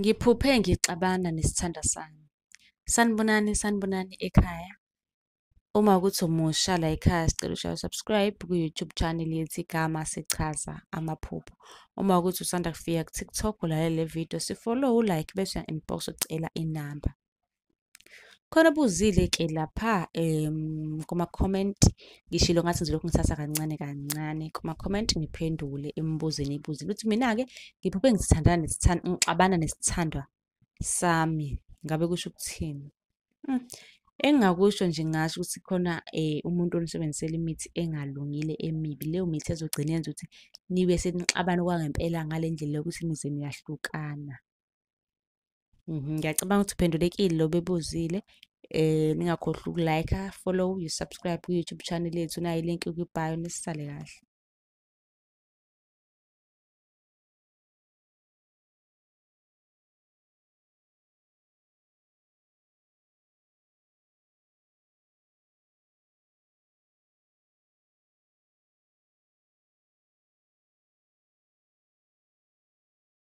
Ngiphuphe ngixabana nesithandwa sami. Sanibonani, sanibonani ekhaya. Uma kuwukuthi umusha layikhaya, sicela ushaye u-subscribe kwi-YouTube channel yethu, igama Sichaza Amaphupho. Uma kuwukuthi usanda kufika ku-TikTok, ulalele le video, si-follow, u-like, bese uya-inbox ucela inamba. Khona obuzile-ke lapha kuma-comment, ngishilo ngathi ngizolokhu ngithatha kancane kancane kuma-comment ngiphendule imibuzo eniyibuzile. Uthi mina-ke ngiphuphe ngithandana ngixabana nesithandwa sami, ngabe kusho ukuthini? Engingakusho nje ngingasho ukuthi khona umuntu onisebenzisela imithi engalungile emibi. Leyo mithi ezogcina yenza ukuthi nibe senixabana okwangempela ngale ndlela yokuthi nize niyahlukana. Ngiyacabanga ukuthi uphendulekile lo obebuzile. Ningakhohlwa uku-like-a, follow, you-subscribe kwi-YouTube channel yethu. Nayi i-link kwi-bio, nisale kahle.